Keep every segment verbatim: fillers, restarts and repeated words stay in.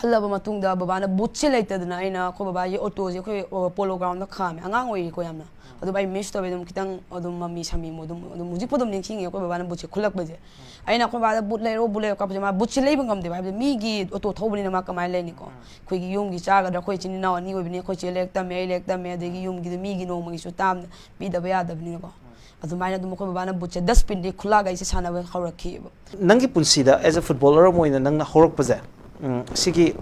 ꯍꯜꯂꯕ ꯃꯇꯨꯡꯗ ꯕꯕꯥꯅ ꯕꯨꯠꯁꯦ ꯂꯩꯇꯗꯅ ꯑꯩꯅ ꯑꯩꯈꯣꯏ ꯕꯕꯥꯒꯤ ꯑꯣꯇꯣꯁꯦ ꯑꯩꯈꯣꯏ ꯄꯣꯂꯣ ꯒ꯭ꯔꯥꯎꯟꯗ ꯈꯥꯝꯃꯦ꯫ ꯑꯉꯥꯡ ꯑꯣꯏꯔꯤꯀꯣ ꯌꯥꯝꯅ꯫ ꯑꯗꯨꯝ ꯑꯩ ꯃꯤꯁ ꯇꯧꯋꯦ꯫ ꯑꯗꯨꯝ ꯈꯤꯇꯪ ꯑꯗꯨꯝ ꯃꯃꯤ ꯁꯥꯃꯤ ꯑꯗꯨꯝ ꯑꯗꯨꯝ ꯍꯧꯖꯤꯛꯐꯥꯎ ꯑꯗꯨꯝ ꯅꯤꯡꯁꯤꯡꯉꯤ꯫ ꯑꯩꯈꯣꯏ ꯕꯕꯥꯅ ꯕꯨꯠꯁꯦ ꯈꯨꯜꯂꯛꯄꯁꯦ, ꯑꯩꯅ ꯑꯩꯈꯣꯏ ꯕꯥꯗ ꯕꯨꯠ ꯂꯩꯔꯣ, ꯕꯨꯠ ꯂꯩꯔꯣ ꯀꯥꯞꯄꯁꯦ, ꯃꯥ ꯕꯨꯠꯁꯦ ꯂꯩꯕ ꯉꯝꯗꯦꯕ꯫ ꯍꯥꯏꯕꯗꯤ ꯃꯤꯒꯤ ꯑꯣꯇꯣ ꯊꯧꯕꯅꯤꯅ ꯃꯥ ꯀꯃꯥꯏꯅ ꯂꯩꯅꯤꯀꯣ? ꯑꯩꯈꯣꯏꯒꯤ ꯌꯨꯝꯒꯤ ꯆꯥꯒꯗ꯭ꯔꯥ? ꯑꯩꯈꯣꯏ ꯏꯆꯤꯟ ꯏꯅꯥꯎ ꯑꯅꯤ ꯑꯣꯏꯕꯅꯤ꯫ ꯑꯩꯈꯣꯏ ꯆꯦ ꯂꯥꯏꯔꯤꯛ ꯇꯝꯃꯦ, ꯑꯩ ꯂꯥꯏꯔꯤꯛ ꯇꯝꯃꯦ, ꯑꯗꯒꯤ ꯌꯨꯝꯒꯤꯗ ꯃꯤꯒꯤ ꯅꯣꯡꯃꯒꯤꯁꯨ ꯇꯥꯝꯅ ꯄꯤꯗꯕ ꯌꯥꯗꯕꯅꯤꯅꯀꯣ꯫ ꯑꯗꯨꯃꯥꯏꯅ ꯑꯗꯨꯝ ꯑꯩꯈꯣꯏ ꯕꯕꯥꯅ ꯕꯨꯠꯁꯦ ꯗꯁꯕꯤꯟꯗꯒꯤ ꯈꯨꯜꯂꯛꯑꯒ ꯑꯩꯁꯦ ꯁꯥꯟꯅꯕ ꯍꯧꯔꯛꯈꯤꯑꯕ꯫ ꯅꯪꯒꯤ ꯄꯨꯟꯁꯤꯗ as a footballer ꯑꯃ ꯑꯣꯏꯅ ꯅꯪꯅ ꯍꯧꯔꯛꯄꯁꯦ, ꯎꯝ, ꯁꯤꯒꯤ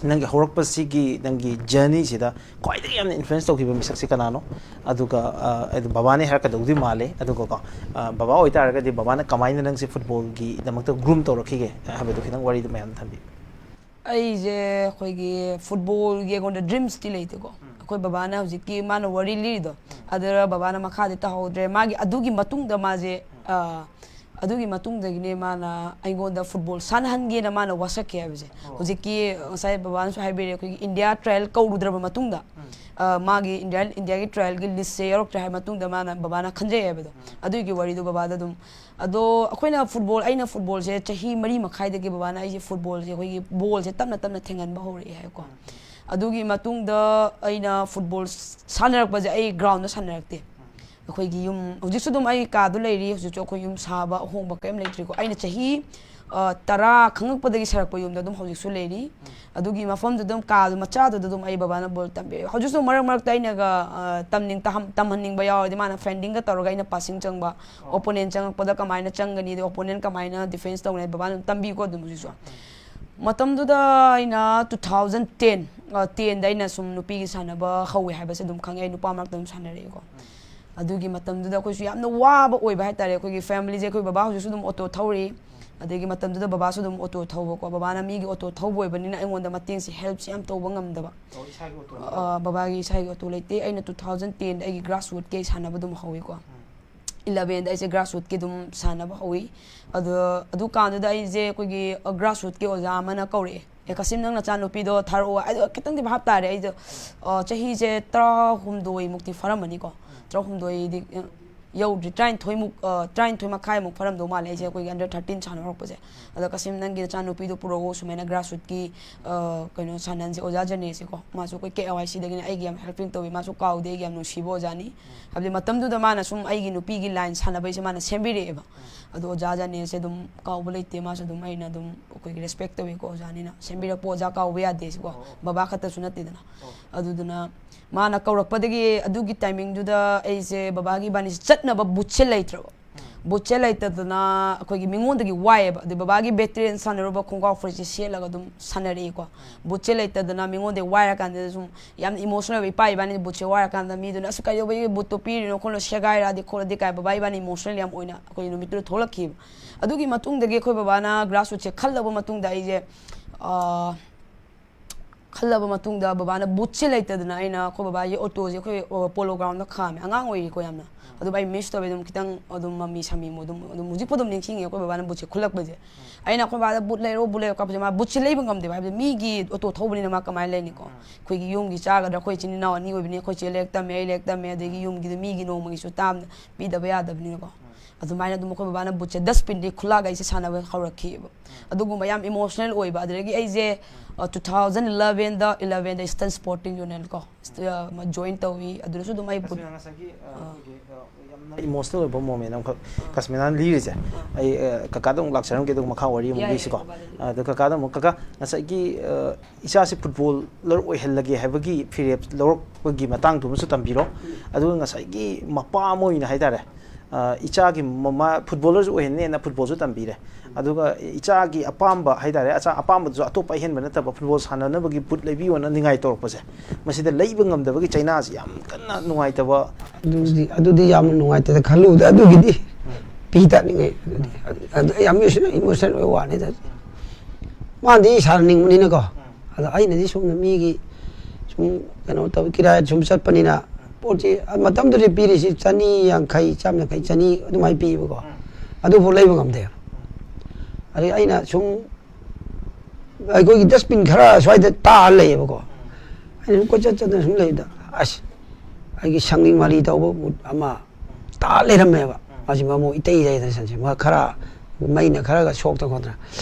ꯅꯪꯒꯤ ꯍꯧꯔꯛꯄꯁꯤꯒꯤ ꯅꯪꯒꯤ ꯖꯔꯅꯤꯁꯤꯗ ꯈ꯭ꯋꯥꯏꯗꯒꯤ ꯌꯥꯝꯅ ꯏꯟꯐ꯭ꯂꯨꯌꯦꯟꯁ ꯇꯧꯈꯤꯕ ꯃꯤꯁꯛꯁꯦ ꯀꯅꯥꯅꯣ? ꯑꯗꯨꯒ, ꯑ, ꯑꯗꯨ ꯕꯕꯥꯅꯦ ꯍꯥꯏꯔꯛꯀꯗꯧꯗꯤ ꯃꯥꯜꯂꯦ꯫ ꯑꯗꯨꯒꯀꯣ, ꯑ, ꯕꯕꯥ ꯑꯣꯏꯇꯥꯔꯒꯗꯤ ꯕꯕꯥꯅ ꯀꯃꯥꯏꯅ ꯅꯪꯁꯦ ꯐꯨꯠꯕꯣꯜꯒꯤꯗꯃꯛꯇ ꯒ꯭ꯔꯨꯝ ꯇꯧꯔꯛꯈꯤꯒꯦ ꯍꯥꯏꯕꯗꯣ ꯈꯤꯇꯪ ꯋꯥꯔꯤꯗꯣ ꯃꯌꯥꯝꯗ ꯊꯝꯕꯤꯌꯨ꯫ ꯑꯩꯁꯦ ꯑꯩꯈꯣꯏꯒꯤ ꯐꯨꯠꯕꯣꯜꯒꯤ ꯑꯩꯉꯣꯟꯗ ꯗ꯭ꯔꯤꯝꯁꯇꯤ ꯂꯩꯇꯦꯀꯣ꯫ ꯑꯩꯈꯣꯏ ꯕꯕꯥꯅ ꯍꯧꯖꯤꯛꯀꯤ ꯃꯥꯅ ꯋꯥꯔꯤ ꯂꯤꯔꯤꯗꯣ, ꯑꯗꯨꯗ ꯕꯕꯥꯅ ꯃꯈꯥꯗꯤ ꯇꯧꯍꯧꯗ꯭ꯔꯦ꯫ ꯃꯥꯒꯤ ꯑꯗꯨꯒꯤ ꯃꯇꯨꯡꯗ ꯃꯥꯁꯦ, ꯑ, ꯑꯗꯨꯒꯤ ꯃꯇꯨꯡꯗꯒꯤꯅꯦ ꯃꯥꯅ ꯑꯩꯉꯣꯟꯗ ꯐꯨꯠꯕꯣꯜ ꯁꯥꯟꯅꯍꯟꯒꯦꯅ ꯃꯥꯅ ꯋꯥꯁꯛꯈꯤ ꯍꯥꯏꯕꯁꯦ꯫ ꯍꯧꯖꯤꯛꯀꯤ ꯉꯁꯥꯏ ꯕꯕꯥꯅꯁꯨ ꯍꯥꯏꯕꯤꯔꯦ, ꯑꯩꯈꯣꯏꯒꯤ ꯏꯟꯗꯤꯌꯥ ꯇ꯭ꯔꯥꯌꯦꯜ ꯀꯧꯔꯨꯗ꯭ꯔꯕ ꯃꯇꯨꯡꯗ, ꯑ, ꯃꯥꯒꯤ ꯏꯟꯗꯤꯌꯥ, ꯏꯟꯗꯤꯌꯥꯒꯤ ꯇ꯭ꯔꯥꯌꯦꯜꯒꯤ ꯂꯤꯁꯁꯦ ꯌꯥꯎꯔꯛꯇ꯭ꯔꯦ ꯍꯥꯏꯕ ꯃꯇꯨꯡꯗ ꯃꯥꯅ, ꯕꯕꯥꯅ ꯈꯟꯖꯩ ꯍꯥꯏꯕꯗꯣ꯫ ꯑꯗꯨꯒꯤ ꯋꯥꯔꯤꯗꯣ ꯕꯕꯥꯗ ꯑꯗꯨꯝ, ꯑꯗꯣ ꯑꯩꯈꯣꯏꯅ ꯐꯨꯠꯕꯣꯜ, ꯑꯩꯅ ꯐꯨꯠꯕꯣꯜꯁꯦ ꯆꯍꯤ ꯃꯔꯤ ꯃꯈꯥꯏꯗꯒꯤ ꯕꯕꯥꯅ ꯑꯩꯁꯦ ꯐꯨꯠꯕꯣꯜꯁꯦ, ꯑꯩꯈꯣꯏꯒꯤ ꯕꯣꯜꯁꯦ ꯇꯞꯅ ꯇꯞꯅ ꯊꯦꯡꯍꯟꯕ ꯍꯧꯔꯛꯑꯦ ꯍꯥꯏꯀꯣ꯫ ꯑꯗꯨꯒꯤ ꯃꯇꯨꯡꯗ ꯑꯩꯅ ꯐꯨꯠꯕꯣꯜ ꯁꯥꯟꯅꯔꯛꯄꯁꯦ ꯑꯩ ꯒ꯭ꯔꯥꯎꯟꯗ ꯁꯥꯟꯅꯔꯛꯇꯦ꯫ ꯑꯩꯈꯣꯏꯒꯤ ꯌꯨꯝ, ꯍꯧꯖꯤꯛꯁꯨ ꯑꯗꯨꯝ ꯑꯩ ꯀꯥꯗ ꯂꯩꯔꯤ꯫ ꯍꯧꯖꯤꯛꯁꯨ ꯑꯩꯈꯣꯏ ꯌꯨꯝ ꯁꯥꯕ ꯑꯍꯣꯡꯕ ꯀꯔꯤꯝ ꯂꯩꯇ꯭ꯔꯤꯀꯣ꯫ ꯑꯩꯅ ꯆꯍꯤ, ꯑ, ꯇꯔꯥ ꯈꯪꯉꯛꯄꯗꯒꯤ ꯁꯥꯔꯛꯄ ꯌꯨꯝꯗ ꯑꯗꯨꯝ ꯍꯧꯖꯤꯛꯁꯨ ꯂꯩꯔꯤ꯫ ꯑꯗꯨꯒꯤ ꯃꯐꯝꯗꯨꯗ ꯑꯗꯨꯝ, ꯀꯥꯗꯨ ꯃꯆꯥꯗꯨꯗ ꯑꯗꯨꯝ ꯑꯩ ꯕꯕꯥꯅ ꯕꯣꯜ ꯇꯝꯕꯤꯔꯛꯑꯦ꯫ ꯍꯧꯖꯤꯛꯁꯨ ꯃꯔꯛ ꯃꯔꯛꯇ ꯑꯩꯅꯒ, ꯑ, ꯇꯝꯅꯤꯡ-, ꯇꯝꯍꯟꯅꯤꯡꯕ ꯌꯥꯎꯔꯗꯤ ꯃꯥꯅ ꯐꯦꯟꯗꯤꯡꯒ ꯇꯧꯔꯒ ꯑꯩꯅ ꯄꯥꯁꯤꯡ ꯆꯪꯕ, ꯑꯣꯄꯣꯅꯦꯟ ꯆꯪꯉꯛꯄꯗ ꯀꯃꯥꯏꯅ ꯆꯪꯒꯅꯤ, ꯑꯗꯩ ꯑꯣꯄꯣꯅꯦꯟ ꯀꯃꯥꯏꯅ ꯗꯤꯐꯦꯟꯁ ꯇꯧꯒꯅꯤ ꯍꯥꯏꯕ ꯕꯕꯥꯅ ꯑꯗꯨꯝ ꯇꯝꯕꯤꯀꯣ꯫ ꯑꯗꯨꯝ ꯍꯧꯖꯤꯛꯁꯨ ꯃꯇꯝꯗꯨꯗ ꯑꯩꯅ two thousand ten, ꯑ, tenꯗ ꯑꯩꯅ ꯁꯨꯝ ꯅꯨꯄꯤꯒꯤ ꯁꯥꯟꯅꯕ ꯍꯧꯋꯦ ꯍꯥꯏꯕꯁꯦ ꯑꯗꯨꯝ ꯈꯪꯉꯦ꯫ ꯑꯩ ꯅꯨꯄꯥ ꯃꯔꯛꯇ ꯑꯗꯨꯝ ꯁꯥꯟꯅꯔꯛꯑꯦꯀꯣ꯫ ꯑꯗꯨꯒꯤ ꯃꯇꯝꯗꯨꯗ ꯑꯩꯈꯣꯏꯁꯨ ꯌꯥꯝꯅ ꯋꯥꯕ ꯑꯣꯏꯕ ꯍꯥꯏꯇꯥꯔꯦ꯫ ꯑꯩꯈꯣꯏꯒꯤ ꯐꯦꯃꯤꯂꯤꯁꯦ, ꯑꯩꯈꯣꯏ ꯕꯕꯥ ꯍꯧꯖꯤꯛꯁꯨ ꯑꯗꯨꯝ ꯑꯣꯇꯣ ꯊꯧꯔꯤ, ꯑꯗꯒꯤ ꯃꯇꯝꯗꯨꯗ ꯕꯕꯥꯁꯨ ꯑꯗꯨꯝ ꯑꯣꯇꯣ ꯊꯧꯕꯀꯣ꯫ ꯕꯕꯥꯅ ꯃꯤꯒꯤ ꯑꯣꯇꯣ ꯊꯧꯕ ꯑꯣꯏꯕꯅꯤꯅ ꯑꯩꯉꯣꯟꯗ ꯃꯇꯦꯡꯁꯦ, ꯍꯦꯜꯞꯁꯦ ꯌꯥꯝ ꯇꯧꯕ ꯉꯝꯗꯕ꯫ ꯑꯣ, ꯏꯁꯥꯒꯤ ꯑꯣꯇꯣ ꯂꯩꯇꯦ? ꯑ, ꯕꯕꯥꯒꯤ ꯏꯁꯥꯒꯤ ꯑꯣꯇꯣ ꯂꯩꯇꯦ꯫ ꯑꯩꯅ two thousand tenꯗ ꯑꯩꯒꯤ ꯒ꯭ꯔꯥꯁꯔꯨꯠꯀꯤ ꯑꯩ ꯁꯥꯟꯅꯕ ꯑꯗꯨꯝ ꯍꯧꯋꯤꯀꯣ꯫ ꯎꯝ꯫ Elevenꯗ ꯑꯩꯁꯦ ꯒ꯭ꯔꯥꯁꯔꯨꯠꯀꯤ ꯑꯗꯨꯝ ꯁꯥꯟꯅꯕ ꯍꯧꯋꯤ꯫ ꯑꯗꯣ ꯑꯗꯨꯀꯥꯟꯗꯨꯗ ꯑꯩꯁꯦ ꯑꯩꯈꯣꯏꯒꯤ, ꯑ, ꯒ꯭ꯔꯥꯁꯔꯨꯠꯀꯤ ꯑꯣꯖꯥ ꯑꯃꯅ ꯀꯧꯔꯛꯑꯦ, "ꯑꯦ, ꯀꯁꯤꯝ, ꯅꯪ ꯅꯆꯥꯅꯨꯄꯤꯗꯣ ꯊꯥꯔꯛꯑꯣ"꯫ ꯑꯩꯗꯣ ꯈꯤꯇꯪꯗꯤ ꯚꯥꯞ ꯇꯥꯔꯦ꯫ ꯑꯩꯗꯣ, ꯑ, ꯆꯍꯤꯁꯦ ꯇꯔꯥꯍꯨꯝꯗꯣꯏꯃꯨꯛꯇꯤ ꯐꯥꯔꯝꯃꯅꯤꯀꯣ꯫ ꯇꯔꯥꯍꯨꯝꯗꯣꯏꯗꯤ, ꯑ, ꯌꯧꯗ꯭ꯔꯤ, ꯇꯔꯥꯅꯤꯊꯣꯏꯃꯨꯛ, ꯑ, ꯇꯔꯥꯅꯤꯊꯣꯏ ꯃꯈꯥꯏꯃꯨꯛ ꯐꯥꯔꯝꯗꯧ ꯃꯥꯜꯂꯦ ꯑꯩꯁꯦ ꯑꯩꯈꯣꯏꯒꯤ under thirteen ꯁꯥꯟꯅ ꯍꯧꯔꯛꯄꯁꯦ꯫ ꯑꯗꯣ "ꯀꯁꯤꯝ, ꯅꯪꯒꯤ ꯅꯆꯥꯅꯨꯄꯤꯗꯣ ꯄꯨꯔꯛꯑꯣ, ꯁꯨꯃꯥꯏꯅ grassrootsꯀꯤ, ꯑ, ꯀꯩꯅꯣ ꯁꯥꯟꯅꯍꯟꯁꯦ ꯑꯣꯖꯥ ꯖꯅꯦꯁꯦꯀꯣ", ꯃꯥꯁꯨ ꯑꯩꯈꯣꯏ KYCꯗꯒꯤꯅꯤ, ꯑꯩꯒꯤ ꯌꯥꯝ helping ꯇꯧꯋꯤ, ꯃꯥꯁꯨ ꯀꯥꯎꯗꯦ, ꯑꯩꯒꯤ ꯌꯥꯝ ꯅꯨꯡꯁꯤꯕ ꯑꯣꯖꯥꯅꯤ꯫ ꯍꯥꯏꯕꯗꯤ ꯃꯇꯝꯗꯨꯗ ꯃꯥꯅ ꯁꯨꯝ ꯑꯩꯒꯤ ꯅꯨꯄꯤꯒꯤ line ꯁꯥꯟꯅꯕꯩꯁꯦ ꯃꯥꯅ ꯁꯦꯝꯕꯤꯔꯛꯑꯦꯕ꯫ ꯑꯗꯣ ꯑꯣꯖꯥ ꯖꯅꯦꯁꯦ ꯑꯗꯨꯝ ꯀꯥꯎꯕ ꯂꯩꯇꯦ, ꯃꯥꯁꯨ ꯑꯗꯨꯝ ꯑꯩꯅ ꯑꯗꯨꯝ ꯑꯩꯈꯣꯏꯒꯤ respect ꯇꯧꯋꯤꯀꯣ, ꯑꯣꯖꯥꯅꯤꯅ ꯁꯦꯝꯕꯤꯔꯛꯄ ꯑꯣꯖꯥ ꯀꯥꯎꯕ ꯌꯥꯗꯦ ꯁꯤꯀꯣ, ꯕꯕꯥ ꯈꯛꯇꯁꯨ ꯅꯠꯇꯦꯗꯅ꯫ ꯑꯗꯨꯗꯨꯅ ꯃꯥꯅ ꯀꯧꯔꯛꯄꯗꯒꯤ ꯑꯗꯨꯒꯤ timingꯗꯨꯗ ꯑꯩꯁꯦ ꯕꯕꯥꯒꯤ ꯏꯕꯥꯅꯤꯁꯦ ꯆꯠꯅꯕ bootꯁꯦ ꯂꯩꯇ꯭ꯔꯕ꯫ Bootꯁꯦ ꯂꯩꯇꯗꯅ ꯑꯩꯈꯣꯏꯒꯤ ꯃꯤꯉꯣꯟꯗꯒꯤ ꯋꯥꯏꯑꯦꯕ꯫ ꯑꯗꯩ ꯕꯕꯥꯒꯤ veteran ꯁꯥꯟꯅꯔꯨꯕ ꯈꯣꯡꯒ꯭ꯔꯥꯎ ꯐꯨꯔꯤꯠꯁꯦ ꯁꯦꯠꯂꯒ ꯑꯗꯨꯝ ꯁꯥꯟꯅꯔꯛꯏꯀꯣ꯫ Bootꯁꯦ ꯂꯩꯇꯗꯅ ꯃꯤꯉꯣꯟꯗꯒꯤ ꯋꯥꯏꯔꯀꯥꯟꯗ ꯁꯨꯝ ꯌꯥꯝꯅ emotional ꯑꯣꯏꯕ, ꯏꯄꯥ ꯏꯕꯥꯅꯤ bootꯁꯦ ꯋꯥꯏꯔꯀꯥꯟꯗ ꯃꯤꯗꯨꯅ "ꯑꯁ, ꯀꯩꯗꯧꯕꯒꯤ bootꯇꯣ ꯄꯤꯔꯤꯅꯣ, ꯈꯣꯠꯂꯣ, ꯁꯦꯒꯥꯏꯔꯛꯑꯗꯤ ꯈꯣꯠꯂꯗꯤ" ꯀꯥꯏ ꯕꯕꯥ ꯏꯕꯥꯅꯤ emotional ꯌꯥꯝ ꯑꯣꯏꯅ ꯑꯩꯈꯣꯏ ꯅꯨꯃꯤꯠꯇꯨꯗ ꯊꯣꯛꯂꯛꯈꯤꯕ꯫ ꯑꯗꯨꯒꯤ ꯃꯇꯨꯡꯗꯒꯤ ꯑꯩꯈꯣꯏ ꯕꯕꯥꯅ grassrootsꯁꯦ ꯈꯜꯂꯕ ꯃꯇꯨꯡꯗ ꯑꯩꯁꯦ, ꯑ, ꯈꯜꯂꯕ ꯃꯇꯨꯡꯗ ꯕꯕꯥꯅ bootꯁꯦ ꯂꯩꯇꯗꯅ ꯑꯩꯅ ꯑꯩꯈꯣꯏ ꯕꯕꯥꯒꯤ autoꯁꯦ ꯑꯩꯈꯣꯏ, ꯑ, Polo groundꯗ ꯈꯥꯝꯃꯦ꯫ ꯑꯉꯥꯡ ꯑꯣꯏꯔꯤꯀꯣ ꯌꯥꯝꯅ꯫ ꯑꯗꯨꯝ ꯑꯩ miss ꯇꯧꯋꯦ, ꯑꯗꯨꯝ ꯈꯤꯇꯪ ꯑꯗꯨꯝ ꯃꯃꯤ ꯁꯥꯃꯤ ꯑꯗꯨꯝ, ꯑꯗꯨꯝ ꯍꯧꯖꯤꯛꯐꯥꯎ ꯑꯗꯨꯝ ꯅꯤꯡꯁꯤꯡꯉꯤ ꯑꯩꯈꯣꯏ ꯕꯕꯥꯅ bootꯁꯦ ꯈꯨꯜꯂꯛꯄꯁꯦ꯫ ꯑꯩꯅ ꯑꯩꯈꯣꯏ ꯕꯕꯥꯗ "Boot ꯂꯩꯔꯣ, boot ꯂꯩꯔꯣ" ꯀꯥꯞꯄꯁꯦ ꯃꯥ bootꯁꯦ ꯂꯩꯕ ꯉꯝꯗꯦꯕ, ꯍꯥꯏꯕꯗꯤ ꯃꯤꯒꯤ auto ꯊꯧꯕꯅꯤꯅ ꯃꯥ ꯀꯃꯥꯏꯅ ꯂꯩꯅꯤꯀꯣ? ꯑꯩꯈꯣꯏꯒꯤ ꯌꯨꯝꯒꯤ ꯆꯥꯒꯗ꯭ꯔꯥ, ꯑꯩꯈꯣꯏ ꯏꯆꯤꯟ ꯏꯅꯥꯎ ꯑꯅꯤ ꯑꯣꯏꯕꯅꯤ, ꯑꯩꯈꯣꯏ ꯆꯦ ꯂꯥꯏꯔꯤꯛ ꯇꯝꯃꯦ, ꯑꯩ ꯂꯥꯏꯔꯤꯛ ꯇꯝꯃꯦ, ꯑꯗꯒꯤ ꯌꯨꯝꯒꯤꯗꯤ ꯃꯤꯒꯤ ꯅꯣꯡꯃꯒꯤꯁꯨ ꯇꯥꯝ ꯄꯤꯗꯕ ꯌꯥꯗꯕꯅꯤꯅꯀꯣ꯫ ꯑꯗꯨꯃꯥꯏꯅ ꯑꯗꯨꯝ ꯑꯩꯈꯣꯏ ꯕꯕꯥꯅ bootꯁꯦ dustbinꯗꯒꯤ ꯈꯨꯜꯂꯛꯑꯒ ꯑꯩꯁꯦ ꯁꯥꯟꯅꯕ ꯍꯧꯔꯛꯈꯤꯑꯕ꯫ ꯑꯗꯨꯒꯨꯝꯕ ꯌꯥꯝ emotional ꯑꯣꯏꯕ꯫ ꯑꯗꯨꯗꯒꯤ ꯑꯩꯁꯦ, ꯑ, two thousand elevenꯗ, elevenꯗ Eastern Sporting Union ꯀꯣ, ꯑ, join ꯇꯧꯏ꯫ ꯑꯗꯨꯗꯁꯨ ꯑꯗꯨꯝ ꯑꯩ boot ꯑꯁꯤꯅ ꯉꯁꯥꯏꯒꯤ, ꯑ, ꯑꯥ꯫ ꯑꯩꯈꯣꯏꯒꯤ, ꯑ, ꯌꯥꯝꯅ emotional ꯑꯣꯏꯕ moment ꯑꯃꯈꯛ ꯀꯁꯃꯤꯅꯥꯅ ꯂꯤꯔꯤꯁꯦ꯫ ꯑꯩ, ꯑ, ꯀꯀꯥꯗ ꯑꯃꯨꯛ ꯂꯥꯛꯆꯔꯝꯒꯦ, ꯑꯗꯨꯒ ꯃꯈꯥ ꯋꯥꯔꯤ ꯑꯃꯨꯛ ꯌꯥꯏ, ꯂꯤꯁꯤꯀꯣ꯫ ꯌꯥꯏ, ꯀꯀꯥꯗ ꯑꯃꯨꯛ꯫ ꯑꯗꯣ ꯀꯀꯥꯗ ꯑꯃꯨꯛ, "ꯀꯀꯥ, ꯉꯁꯥꯏꯒꯤ, ꯑ, ꯏꯆꯥꯁꯦ footballer ꯑꯣꯏꯍꯜꯂꯒꯦ ꯍꯥꯏꯕꯒꯤ ꯐꯤꯔꯦꯞ ꯂꯧꯔꯛꯄꯒꯤ ꯃꯇꯥꯡꯗꯨꯃꯁꯨ ꯇꯝꯕꯤꯔꯣ꯫ ꯑꯗꯨꯒ ꯉꯁꯥꯏꯒꯤ ꯃꯄꯥ ꯑꯃ ꯑꯣꯏꯅ ꯍꯥꯏꯇꯥꯔꯦ, ꯑ, ꯏꯆꯥꯒꯤ ꯃꯃꯥ footballerꯁꯨ ꯑꯣꯏꯍꯟꯅꯦꯅ footballꯁꯨ ꯇꯝꯕꯤꯔꯦ꯫ ꯑꯗꯨꯒ ꯏꯆꯥꯒꯤ ꯑꯄꯥꯝꯕ ꯍꯥꯏꯇꯥꯔꯦ, ꯑꯆꯥ-, ꯑꯄꯥꯝꯕꯗꯨꯁꯨ ꯑꯇꯣꯞꯄ ꯑꯍꯦꯟꯕ ꯅꯠꯇꯕ football ꯁꯥꯟꯅꯅꯕꯒꯤ boot ꯂꯩꯕꯤꯌꯣꯅ ꯅꯤꯡꯉꯥꯏ ꯇꯧꯔꯛꯄꯁꯦ, ꯃꯁꯤꯗ ꯂꯩꯕ ꯉꯝꯗꯕꯒꯤ ꯆꯩꯅꯥꯁꯤ ꯌꯥꯝ ꯀꯟꯅ ꯅꯨꯡꯉꯥꯏꯇꯕ꯫ ꯑꯗꯨꯗꯤ, ꯑꯗꯨꯗꯤ ꯌꯥꯝ ꯅꯨꯡꯉꯥꯏꯇꯦꯗ, ꯈꯜꯂꯨꯕꯗ ꯑꯗꯨꯒꯤꯗꯤ ꯄꯤ ꯇꯥꯅꯤꯡꯉꯥꯏ꯫ ꯑꯗꯨꯗꯤ, ꯑꯗꯨ ꯌꯥꯝ emotional, emotional ꯑꯣꯏꯕ ꯋꯥꯅꯤꯗ꯫ ꯃꯥꯗꯤ ꯁꯥꯟꯅꯅꯤꯡꯕꯅꯤꯅꯀꯣ꯫ ꯑꯗꯣ ꯑꯩꯅꯗꯤ ꯁꯣꯝꯗ ꯃꯤꯒꯤ ꯁꯨꯝ ꯀꯩꯅꯣ ꯇꯧ, ꯀꯤꯔꯥꯏ ꯁꯨꯝ ꯆꯠꯄꯅꯤꯅ ꯄꯣꯠꯁꯤ ꯃꯇꯝꯗꯨꯗꯤ ꯄꯤꯔꯤꯁꯤ ꯆꯅꯤ ꯌꯥꯡꯈꯩ, ꯆꯥꯝ ꯌꯥꯡꯈꯩ, ꯆꯅꯤ ꯑꯗꯨꯃꯥꯏꯅ ꯄꯤꯕꯀꯣ꯫ ꯑꯗꯨꯐꯥꯎ ꯂꯩꯕ ꯉꯝꯗꯦ꯫ ꯑꯗꯩ ꯑꯩꯅ ꯁꯨꯝ ꯑꯩꯈꯣꯏꯒꯤ dustbin ꯈꯔ ꯁ꯭ꯋꯥꯏꯗ ꯇꯥꯔ ꯂꯩꯌꯦꯕꯀꯣ꯫ ꯑꯩꯅ ꯁꯨꯝ ꯀꯣꯏꯆꯠ ꯆꯠꯇꯅ ꯁꯨꯝ ꯂꯩꯕꯗ, ꯑꯁ, ꯑꯩꯒꯤ ꯁꯪꯂꯤ ꯃꯥꯂꯤ ꯇꯧꯕ boot ꯑꯃ, ꯇꯥ ꯂꯩꯔꯝꯃꯦꯕ꯫ ꯃꯥꯁꯤ ꯃꯃꯨ ꯏꯇꯩ ꯏꯇꯩꯗꯅ ꯁꯟꯁꯦ ꯃꯥ ꯈꯔ ꯃꯩꯅ ꯈꯔꯒ ꯁꯣꯛꯇꯅ ꯈꯣꯠꯇꯅ,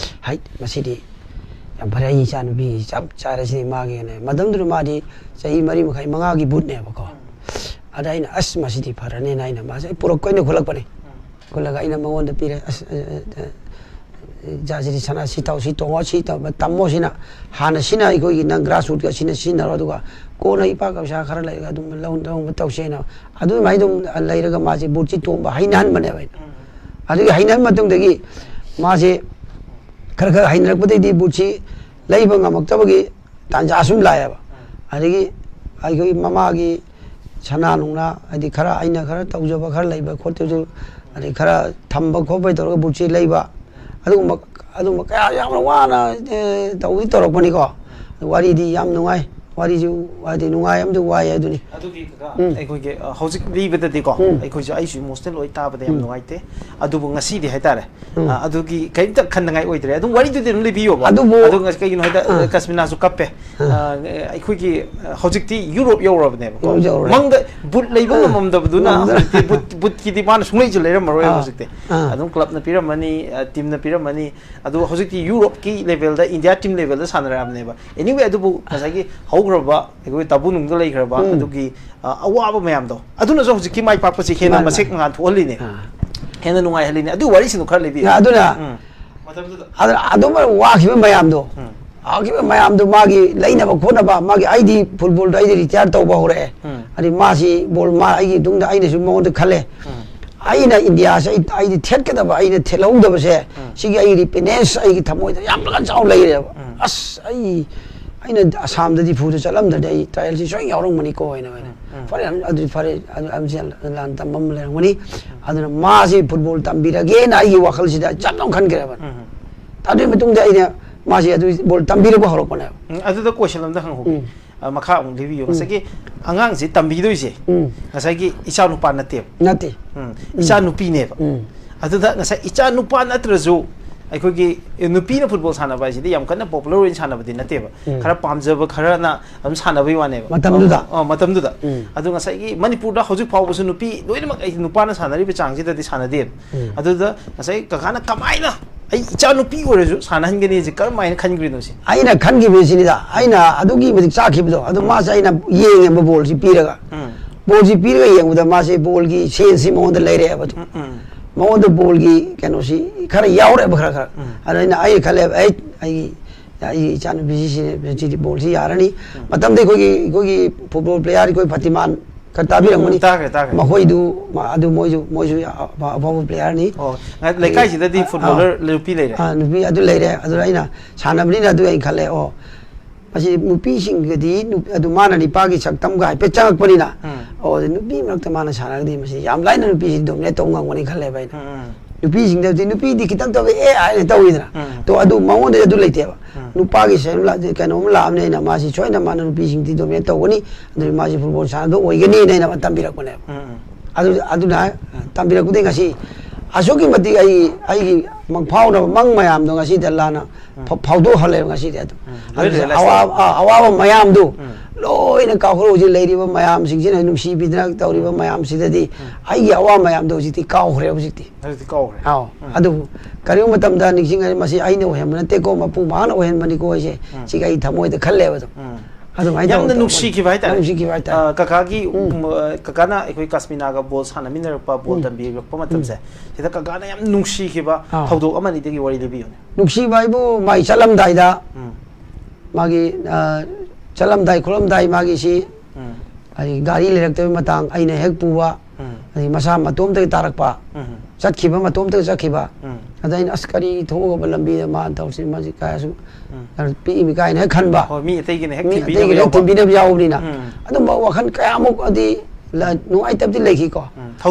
"ꯍꯩ, ꯃꯁꯤꯗꯤ ꯌꯥꯝ ꯐꯔꯦ, ꯑꯩ ꯏꯆꯥ ꯅꯨꯄꯤ ꯆꯞ ꯆꯥꯔꯦ ꯁꯤꯗꯤ ꯃꯥꯒꯤꯅꯦ"꯫ ꯃꯇꯝꯗꯨꯗ ꯃꯥꯗꯤ ꯆꯍꯤ ꯃꯔꯤ ꯃꯈꯥꯏ ꯃꯉꯥꯒꯤ ꯕꯨꯠꯅꯦꯕꯀꯣ꯫ ꯑꯗ ꯑꯩꯅ, "ꯑꯁ, ꯃꯁꯤꯗꯤ ꯐꯔꯅꯦꯅ" ꯑꯩꯅ ꯃꯥꯁꯦ ꯑꯩ ꯄꯨꯔꯛꯄ ꯑꯣꯏꯅ ꯈꯨꯠꯂꯛꯄꯅꯦ꯫ ꯈꯨꯠꯂꯒ ꯑꯩꯅ ꯃꯉꯣꯟꯗ ꯄꯤꯔꯦ, "ꯑꯁ, ꯑ, ꯑ, ꯑ, ꯏꯆꯥꯁꯤꯗꯤ ꯁꯅꯥ ꯁꯤ ꯇꯧ, ꯁꯤ ꯇꯣꯡꯉꯣ, ꯁꯤ ꯇꯧ-, ꯇꯝꯃꯣ ꯁꯤꯅ ꯍꯥꯟꯅ ꯁꯤꯅ ꯑꯩꯈꯣꯏꯒꯤ ꯅꯪ grassroot ꯀ ꯁꯤꯅ ꯁꯤꯖꯤꯟꯅꯔꯣ, ꯑꯗꯨꯒ ꯀꯣꯟꯅ ꯏꯄꯥ ꯄꯩꯁꯥ ꯈꯔ ꯂꯩꯔꯒ ꯑꯗꯨꯝ ꯂꯧ-, ꯂꯧꯅꯕ ꯇꯧꯁꯦꯅ" ꯑꯗꯨꯃꯥꯏꯅ ꯑꯗꯨꯝ ꯂꯩꯔꯒ ꯃꯥꯁꯦ ꯕꯨꯠꯁꯤ ꯇꯣꯡꯕ ꯍꯩꯅꯍꯟꯕꯅꯦꯕ ꯑꯩꯅ꯫ ꯑꯗꯨꯒꯤ ꯍꯩꯅꯍꯟꯕ ꯃꯇꯨꯡꯗꯒꯤ ꯃꯥꯁꯦ ꯈꯔ ꯈꯔ ꯍꯩꯅꯔꯛꯄꯗꯩꯗꯤ ꯕꯨꯠꯁꯤ ꯂꯩꯕ ꯉꯝꯃꯛꯇꯕꯒꯤ ꯇꯥꯟꯖꯥ ꯁꯨꯝ ꯂꯥꯛꯑꯦꯕ꯫ ꯑꯗꯒꯤ ꯑꯩꯈꯣꯏ ꯃꯃꯥꯒꯤ ꯁꯅꯥ ꯅꯨꯡꯅꯥ, ꯍꯥꯏꯗꯤ ꯈꯔ ꯑꯩꯅ ꯈꯔ ꯇꯧꯖꯕ ꯈꯔ ꯂꯩꯕ ꯈꯣꯠꯇꯁꯨ, ꯑꯗꯩ ꯈꯔ ꯊꯝꯕ ꯈꯣꯠꯄ ꯇꯧꯔꯒ ꯕꯨꯠꯁꯤ ꯂꯩꯕ, ꯑꯗꯨꯒꯨꯝꯕ, ꯑꯗꯨꯒꯨꯝꯕ ꯀꯌꯥ ꯌꯥꯝꯅ ꯋꯥꯅ, ꯑꯦ, ꯇꯧꯗꯤ ꯇꯧꯔꯛꯄꯅꯤꯀꯣ꯫ ꯋꯥꯔꯤꯗꯤ ꯌꯥꯝ ꯅꯨꯡꯉꯥꯏ, ꯋꯥꯔꯤꯁꯨ ꯍꯥꯏꯗꯤ ꯅꯨꯡꯉꯥꯏ ꯑꯃꯗꯤ ꯋꯥꯏ ꯑꯗꯨꯅꯤ꯫ ꯑꯗꯨꯒꯤ ꯀꯀꯥ, ꯎꯝ꯫ ꯑꯩꯈꯣꯏꯒꯤ, ꯑ, ꯍꯧꯖꯤꯛ ꯂꯤꯕꯗꯗꯤꯀꯣ, ꯎꯝ꯫ ꯑꯩꯈꯣꯏꯁꯨ, ꯑꯩꯁꯨ emotional ꯑꯣꯏ ꯇꯥꯕꯗ ꯌꯥꯝ ꯎꯝ꯫ ꯅꯨꯡꯉꯥꯏꯇꯦ꯫ ꯑꯗꯨꯕꯨ ꯉꯁꯤꯗꯤ ꯍꯥꯏꯇꯥꯔꯦ, ꯎꯝ꯫ ꯑ, ꯑꯗꯨꯒꯤ ꯀꯔꯤꯝꯇ ꯈꯟꯅꯉꯥꯏ ꯑꯣꯏꯗ꯭ꯔꯦ꯫ ꯑꯗꯨꯝ ꯋꯥꯔꯤꯗꯨꯗꯤ ꯑꯗꯨꯝ ꯂꯤꯕꯤꯌꯣꯕ꯫ ꯑꯗꯨꯕꯨ ꯑꯗꯨ ꯉꯁꯤ ꯀꯩꯒꯤꯅꯣ ꯍꯥꯏꯗ, ꯑꯥ꯫ ꯀꯁꯃꯤꯅꯥꯁꯨ ꯀꯞꯄꯦ꯫ ꯑꯥ꯫ ꯑ, ꯑꯩꯈꯣꯏꯒꯤ, ꯑ, ꯍꯧꯖꯤꯛꯇꯤ ꯌꯨꯔꯣꯞ ꯌꯧꯔꯕꯅꯦꯕꯀꯣ꯫ ꯌꯨꯔꯣꯞ ꯌꯧꯔꯦ꯫ ꯃꯪꯗ ꯕꯨꯠ ꯂꯩꯕ ꯑꯥ꯫ ꯉꯝꯃꯝꯗꯕꯗꯨꯅ ꯉꯝꯗ꯭ꯔꯦ꯫ ꯍꯧꯖꯤꯛꯇꯤ ꯕꯨꯠ, ꯕꯨꯠꯀꯤꯗꯤ ꯃꯥꯅ ꯁꯨꯡꯂꯩꯁꯨ ꯂꯩꯔꯝꯃꯔꯣꯏ ꯑꯥ꯫ ꯍꯧꯖꯤꯛꯇꯤ꯫ ꯑꯥ꯫ ꯑꯗꯨꯝ club ꯅ ꯄꯤꯔꯝꯃꯅꯤ, ꯑ, team ꯅ ꯄꯤꯔꯝꯃꯅꯤ꯫ ꯑꯗꯨ ꯍꯧꯖꯤꯛꯇꯤ ꯌꯨꯔꯣꯞꯀꯤ level ꯗ, India team level ꯗ ꯁꯥꯟꯅꯔꯛꯑꯕꯅꯦꯕ꯫ Anyway, ꯑꯗꯨꯕꯨ ꯉꯁꯥꯏꯒꯤ ꯍꯧꯈ꯭ꯔꯕ ꯑꯩꯈꯣꯏ ꯇꯥꯕꯨ ꯅꯨꯡꯗ ꯂꯩꯈ꯭ꯔꯕ ꯎꯝ꯫ ꯑꯗꯨꯒꯤ, ꯑ, ꯑꯋꯥꯕ ꯃꯌꯥꯝꯗꯣ, ꯑꯗꯨꯅꯁꯨ ꯍꯧꯖꯤꯛꯀꯤ ꯃꯥꯏ ꯄꯥꯛꯄꯁꯤ ꯍꯦꯟꯅ ꯃꯥꯅꯦ, ꯃꯁꯦꯛ ꯃꯥꯅꯦ꯫ ꯃꯉꯥꯜ ꯊꯣꯛꯍꯜꯂꯤꯅꯦ꯫ ꯑꯥ꯫ ꯍꯦꯟꯅ ꯅꯨꯡꯉꯥꯏꯍꯜꯂꯤꯅꯦ꯫ ꯑꯗꯨ ꯋꯥꯔꯤꯁꯤꯡꯗꯣ ꯈꯔ ꯂꯤꯕꯤꯌꯨ꯫ ꯑꯗꯨꯅ ꯎꯝ꯫ ꯃꯇꯝꯗꯨꯗ꯫ ꯑꯗꯨꯅ ꯑꯗꯨꯝ ꯋꯥꯈꯤꯕ ꯃꯌꯥꯝꯗꯣ, ꯎꯝ꯫ ꯋꯥꯈꯤꯕ ꯃꯌꯥꯝꯗꯣ ꯃꯥꯒꯤ ꯂꯩꯅꯕ ꯈꯣꯠꯅꯕ, ꯃꯥꯒꯤ ꯑꯩꯗꯤ football ꯗ ꯑꯩꯗꯤ retire ꯇꯧꯕ ꯍꯧꯔꯛꯑꯦ꯫ ꯎꯝ꯫ ꯑꯗꯩ ꯃꯥꯁꯤ ball ꯃꯥ ꯑꯩꯒꯤ ꯇꯨꯡꯗ ꯑꯩꯅꯁꯨ ꯃꯉꯣꯟꯗ ꯈꯜꯂꯦ꯫ ꯎꯝ꯫ ꯑꯩꯅ India ꯁꯦ ꯑꯩ, ꯑꯩꯗꯤ ꯊꯦꯠꯀꯗꯕ, ꯑꯩꯅ ꯊꯦꯠꯍꯧꯗꯕꯁꯦ, ꯎꯝ꯫ ꯁꯤꯒꯤ ꯑꯩ repentance ꯑꯩꯒꯤ ꯊꯃꯣꯏꯗ ꯌꯥꯝ ꯀꯟꯅ ꯆꯥꯎꯅ ꯂꯩꯔꯦꯕ꯫ ꯎꯝ꯫ ꯑꯁ, ꯑꯩ, ꯑꯩꯅ ꯑꯁꯥꯝꯗ ꯗꯤꯐꯨꯗ ꯆꯠꯂꯝꯗ꯭ꯔꯗꯤ ꯑꯩ trial ꯁꯤ ꯁꯣꯏꯅ ꯌꯥꯎꯔꯝꯒꯅꯤꯀꯣ ꯍꯥꯏꯅ꯫ ꯎꯝ꯫ ꯐꯔꯦ, ꯑꯗꯨꯗꯤ ꯐꯔꯦ, ꯑꯗꯨ, ꯑꯗꯨ ꯂꯥꯟ ꯇꯝꯕ ꯑꯃ ꯂꯩꯔꯝꯒꯅꯤ꯫ ꯑꯗꯨꯅ ꯃꯥꯁꯤ football ꯇꯝꯕꯤꯔꯒꯦꯅ ꯑꯩꯒꯤ ꯋꯥꯈꯜꯁꯤꯗ ꯆꯞ ꯂꯥꯎꯅ ꯈꯟꯈ꯭ꯔꯦꯕ꯫ ꯎꯝ꯫ ꯑꯗꯨꯒꯤ ꯃꯇꯨꯡꯗ ꯑꯩꯅ ꯃꯥꯁꯤ ꯑꯗꯨ ball ꯇꯝꯕꯤꯔꯛꯄ ꯍꯧꯔꯛꯄꯅꯦꯕ꯫ ꯎꯝ, ꯑꯗꯨꯗ question ꯑꯝꯇ ꯍꯪꯍꯧꯒꯦ꯫ ꯎꯝ꯫ ꯑ, ꯃꯈꯥ ꯑꯃꯨꯛ ꯂꯤꯕꯤꯌꯨ꯫ ꯎꯝ꯫ ꯉꯁꯥꯏꯒꯤ ꯑꯉꯥꯡꯁꯤ ꯇꯝꯕꯤꯗꯣꯏꯁꯦ, ꯎꯝ꯫ ꯉꯁꯥꯏꯒꯤ ꯏꯆꯥ ꯅꯨꯄꯥ ꯅꯠꯇꯦꯕ꯫ ꯅꯠꯇꯦ꯫ ꯎꯝ, ꯎꯝ꯫ ꯏꯆꯥ ꯅꯨꯄꯤꯅꯦꯕ꯫ ꯎꯝ꯫ ꯑꯗꯨꯗ ꯉꯁꯥꯏ ꯏꯆꯥ ꯅꯨꯄꯥ ꯅꯠꯇ꯭ꯔꯁꯨ ꯑꯩꯈꯣꯏꯒꯤ ꯅꯨꯄꯤꯅ ꯐꯨꯠꯕꯣꯜ ꯁꯥꯟꯅꯕ ꯍꯥꯏꯁꯤꯗꯤ ꯌꯥꯝ ꯀꯟꯅ ꯄꯣꯄꯨꯂꯔ ꯑꯣꯏꯅ ꯁꯥꯟꯅꯕꯗꯤ ꯅꯠꯇꯦꯕ꯫ ꯎꯝ꯫ ꯈꯔ ꯄꯥꯝꯖꯕ ꯈꯔꯅ ꯑꯗꯨꯝ ꯁꯥꯟꯅꯕꯒꯤ ꯋꯥꯅꯦꯕ꯫ ꯃꯇꯝꯗꯨꯗ? ꯑ, ꯑ, ꯃꯇꯝꯗꯨꯗ꯫ ꯎꯝ꯫ ꯑꯗꯣ ꯉꯁꯥꯏꯒꯤ ꯃꯅꯤꯄꯨꯔꯗ ꯍꯧꯖꯤꯛ ꯐꯥꯎꯕꯁꯨ ꯅꯨꯄꯤ ꯂꯣꯏꯅꯃꯛ ꯑꯩ ꯅꯨꯄꯥꯅ ꯁꯥꯟꯅꯔꯤꯕ ꯆꯥꯡꯁꯤꯗꯗꯤ ꯁꯥꯟꯅꯗꯦꯕ꯫ ꯎꯝ꯫ ꯑꯗꯨꯗ ꯉꯁꯥꯏ ꯀꯀꯥꯅ ꯀꯃꯥꯏꯅ ꯑꯩ ꯏꯆꯥ ꯅꯨꯄꯤ ꯑꯣꯏꯔꯁꯨ ꯁꯥꯟꯅꯍꯟꯒꯅꯤ ꯍꯥꯏꯁꯦ ꯀꯔꯝ ꯍꯥꯏꯅ ꯈꯟꯈ꯭ꯔꯤꯅꯣ ꯁꯤ? ꯑꯩꯅ ꯈꯟꯈꯤꯕꯁꯤꯅꯤꯗ, ꯑꯩꯅ ꯑꯗꯨꯒꯤ ꯃꯇꯤꯛ ꯆꯥꯛꯈꯤꯕꯗꯣ, ꯑꯗꯨ ꯃꯥꯁꯦ ꯑꯩꯅ ꯌꯦꯡꯉꯦꯕ ꯕꯣꯜꯁꯤ ꯄꯤꯔꯒ꯫ ꯎꯝ꯫ ꯕꯣꯜꯁꯤ ꯄꯤꯔꯒ ꯌꯦꯡꯕꯗ ꯃꯥꯁꯦ ꯕꯣꯜꯒꯤ ꯁꯦꯟꯁꯁꯤ ꯃꯉꯣꯟꯗ ꯂꯩꯔꯛꯑꯦꯕ ꯑꯗꯨꯝ꯫ ꯎꯝ, ꯎꯝ꯫ ꯃꯉꯣꯟꯗ ꯕꯣꯜꯒꯤ ꯀꯩꯅꯣꯁꯤ ꯈꯔ ꯌꯥꯎꯔꯛꯑꯦꯕ ꯈꯔ ꯈꯔ꯫ ꯎꯝ꯫ ꯑꯗ ꯑꯩꯅ, ꯑꯩꯅ ꯈꯜꯂꯦꯕ, "ꯑꯩ, ꯑꯩꯒꯤ, ꯑꯩꯒꯤ ꯏꯆꯥꯅꯨꯄꯤꯁꯤ ꯁꯤꯗꯤ ꯕꯣꯜꯁꯤ ꯌꯥꯔꯅꯤ"꯫ ꯃꯇꯝꯗ ꯑꯩꯈꯣꯏꯒꯤ, ꯑꯩꯈꯣꯏꯒꯤ ꯐꯨꯠꯕꯣꯜ ꯄ꯭ꯂꯦꯌꯥꯔ ꯑꯩꯈꯣꯏ ꯐꯇꯤꯃꯥꯟ ꯈꯔ ꯇꯥꯕꯤꯔꯝꯒꯅꯤ꯫ ꯎꯝ, ꯇꯥꯈ꯭ꯔꯦ, ꯇꯥꯈ꯭ꯔꯦ꯫ ꯃꯈꯣꯏꯗꯨ, ꯃ-, ꯑꯗꯨ ꯃꯣꯏꯁꯨ, ꯃꯣꯏꯁꯨ ꯑꯐ-, ꯑꯐꯥꯎꯕ ꯄ꯭ꯂꯦꯌꯥꯔꯅꯤ꯫ ꯑꯣ, ꯉ-, ꯂꯩꯀꯥꯏꯁꯤꯗꯗꯤ ꯑꯥ, ꯐꯨꯠꯕꯣꯂꯔ ꯅꯨꯄꯤ ꯂꯩꯔꯦ꯫ ꯑꯥ, ꯅꯨꯄꯤ ꯑꯗꯨ ꯂꯩꯔꯦ꯫ ꯑꯗꯨꯅ ꯑꯩꯅ ꯁꯥꯟꯅꯕꯅꯤꯅ ꯑꯗꯨ ꯑꯩꯅ ꯈꯜꯂꯦ, ꯑꯣ, ꯃꯁꯤ ꯅꯨꯄꯤꯁꯤꯡꯒꯗꯤ ꯅꯨ-, ꯑꯗꯨ ꯃꯥꯅ ꯅꯤꯄꯥꯒꯤ ꯁꯛꯇꯝꯒ ꯍꯥꯏꯐꯦꯠ ꯆꯪꯉꯛꯄꯅꯤꯅ, ꯎꯝ꯫ ꯑꯣ, ꯑꯗꯨ ꯅꯨꯄꯤ ꯃꯔꯛꯇ ꯃꯥꯅ ꯁꯥꯟꯅꯔꯒꯗꯤ ꯃꯁꯤ ꯌꯥꯝ ꯂꯥꯏꯅ ꯅꯨꯄꯤꯁꯤ ꯗꯣꯃꯤꯅꯦꯠ ꯇꯧꯕ ꯉꯝꯒꯅꯤ ꯈꯜꯂꯦꯕ ꯑꯩꯅ꯫ ꯎꯝ, ꯎꯝ꯫ ꯅꯨꯄꯤꯁꯤꯡꯗꯗꯤ, ꯅꯨꯄꯤꯗꯤ ꯈꯤꯇꯪ ꯇꯧꯕ ꯑꯦ ꯍꯥꯏꯅ ꯇꯧꯋꯤꯗꯅ꯫ ꯎꯝ꯫ ꯇꯣ ꯑꯗꯨ ꯃꯉꯣꯟꯗꯗꯤ ꯑꯗꯨ ꯂꯩꯇꯦꯕ꯫ ꯎꯝ꯫ ꯅꯨꯄꯥꯒꯤ ꯁꯦꯟ ꯂꯥꯛ-, ꯀꯩꯅꯣꯝ ꯂꯥꯛꯑꯕꯅꯤꯅ ꯃꯥꯁꯤ ꯁꯣꯏꯗꯅ ꯃꯥꯅ ꯅꯨꯄꯤꯁꯤꯡꯗꯤ ꯗꯣꯃꯤꯅꯦꯠ ꯇꯧꯒꯅꯤ, ꯑꯗꯨꯅ ꯃꯥꯁꯤ ꯐꯨꯠꯕꯣꯜ ꯁꯥꯟꯅꯕ ꯑꯣꯏꯒꯅꯤꯅ ꯑꯩꯅ ꯇꯝꯕꯤꯔꯛꯄꯅꯦꯕ꯫ ꯎꯝ, ꯎꯝ꯫ ꯑꯗꯨ, ꯑꯗꯨꯅ ꯇꯝꯕꯤꯔꯛꯄꯗꯒꯤ ꯉꯁꯤ ꯑꯁꯨꯛꯀꯤ ꯃꯇꯤꯛ ꯑꯩ, ꯑꯩꯒꯤ ꯃꯪꯐꯥꯎꯅꯕ ꯃꯪ ꯃꯌꯥꯝꯗꯣ ꯉꯁꯤꯗ ꯂꯥꯟꯅ ꯐ-, ꯐꯥꯎꯗꯣꯛꯍꯜꯂꯦꯕ ꯉꯁꯤꯗꯤ ꯑꯗꯨꯝ꯫ ꯎꯝ, ꯂꯣꯏ ꯑꯗꯨꯅ realize ꯑꯋꯥꯕ, ꯑ, ꯑꯋꯥꯕ ꯃꯌꯥꯝꯗꯨ ꯎꯝ꯫ ꯂꯣꯏꯅ ꯀꯥꯎꯈ꯭ꯔꯦ꯫ ꯍꯧꯖꯤꯛ ꯂꯩꯔꯤꯕ ꯃꯌꯥꯝꯁꯤꯡꯁꯤꯅ ꯅꯨꯡꯁꯤꯕꯤꯗꯅ ꯇꯧꯔꯤꯕ ꯃꯌꯥꯝꯁꯤꯗꯗꯤ ꯑꯩꯒꯤ ꯑꯋꯥꯕ ꯃꯌꯥꯝꯗꯣ ꯍꯧꯖꯤꯛꯇꯤ ꯀꯥꯎꯈ꯭ꯔꯦ ꯍꯧꯖꯤꯛꯇꯤ꯫ ꯍꯧꯖꯤꯛꯇꯤ ꯀꯥꯎꯈ꯭ꯔꯦ꯫ ꯑꯥꯎ꯫ ꯎꯝ꯫ ꯑꯗꯨꯕꯨ ꯀꯔꯤꯒꯨꯝꯕ ꯃꯇꯝꯗ ꯅꯤꯡꯁꯤꯡꯉꯔꯤ, "ꯃꯁꯤ ꯑꯩꯅ ꯑꯣꯏꯍꯟꯕ ꯅꯠꯇꯦꯀꯣ, ꯃꯄꯨ ꯃꯍꯥꯛꯅ ꯑꯣꯏꯍꯟꯕꯅꯤꯀꯣ ꯑꯩꯁꯦ", ꯎꯝ꯫ ꯁꯤꯒ ꯑꯩ ꯊꯃꯣꯏꯗ ꯈꯜꯂꯦꯕ ꯑꯗꯨꯝ꯫ ꯎꯝ꯫ ꯑꯗꯨꯃꯥꯏꯅ ꯌꯥꯝꯅ ꯇꯧꯔ ꯅꯨꯡꯁꯤꯈꯤꯕ ꯍꯥꯏꯇꯥꯔꯦ꯫ ꯅꯨꯡꯁꯤꯈꯤꯕ ꯍꯥꯏꯇꯥꯔꯦ꯫ ꯑ, ꯀꯀꯥꯒꯤ, ꯎꯝ꯫ ꯎꯝ, ꯑ, ꯀꯀꯥꯅ ꯑꯩꯈꯣꯏ ꯀꯥꯁꯃꯤꯅꯥꯒ ꯕꯣꯜ ꯁꯥꯟꯅꯃꯤꯟꯅꯔꯛꯄ, ꯕꯣꯜ ꯎꯝ꯫ ꯇꯝꯕꯤꯔꯛꯄ ꯃꯇꯝꯁꯦ, ꯁꯤꯗ ꯀꯀꯥꯅ ꯌꯥꯝ ꯅꯨꯡꯁꯤꯈꯤꯕ ꯑꯥ꯫ ꯊꯧꯗꯣꯛ ꯑꯃ ꯑꯅꯤꯗꯒꯤ ꯋꯥꯔꯤ ꯂꯤꯕꯤꯌꯨꯅꯦ꯫ ꯅꯨꯡꯁꯤꯕ ꯍꯥꯏꯕꯨ ꯃꯥꯏ ꯆꯠꯂꯝꯗꯥꯏꯗ ꯎꯝ꯫ ꯃꯥꯒꯤ, ꯑ, ꯆꯠꯂꯝꯗꯥꯏ ꯈꯣꯠꯂꯝꯗꯥꯏ ꯃꯥꯒꯤꯁꯤ ꯎꯝ꯫ ꯑꯩ ꯒꯥꯔꯤ ꯂꯩꯔꯛꯇꯕꯩ ꯃꯇꯥꯡ, ꯑꯩꯅ ꯍꯦꯛ ꯄꯨꯕ, ꯎꯝ꯫ ꯑꯗꯩ ꯃꯁꯥ ꯃꯇꯣꯝꯇꯒꯤ ꯇꯥꯔꯛꯄ, ꯎꯝ꯫ ꯆꯠꯈꯤꯕ ꯃꯇꯣꯝꯇꯒ ꯆꯠꯈꯤꯕ꯫ ꯎꯝ꯫ ꯑꯗ ꯑꯩꯅ, "ꯑꯁ, ꯀꯔꯤ ꯊꯣꯛꯑꯒꯕ ꯂꯝꯕꯤꯗ ꯃꯥꯅ ꯇꯧꯔꯤꯁꯤ, ꯃꯥꯁꯤ ꯀꯥꯏꯁꯨ ꯎꯝ꯫ ꯄꯤꯛꯏꯃꯤ" ꯀꯥꯏꯅ ꯍꯦꯛ ꯈꯟꯕ꯫ ꯍꯣꯏ, ꯃꯤ ꯑꯇꯩꯒꯤꯅ ꯍꯦꯛ ꯃꯤ ꯊꯤꯟꯕꯤꯅꯕ ꯑꯇꯩꯒꯤꯅ ꯍꯦꯛ ꯌꯥꯎꯕ꯫ ꯊꯤꯟꯕꯤꯅꯕ ꯌꯥꯎꯕꯅꯤꯅ꯫ ꯎꯝ꯫ ꯑꯗꯨꯝꯕ ꯋꯥꯈꯜ ꯀꯌꯥꯃꯨꯛ ꯑꯗꯤ ꯂ-, ꯅꯨꯡꯉꯥꯏꯇꯕꯗꯤ ꯂꯩꯈꯤꯀꯣ꯫ ꯎꯝ꯫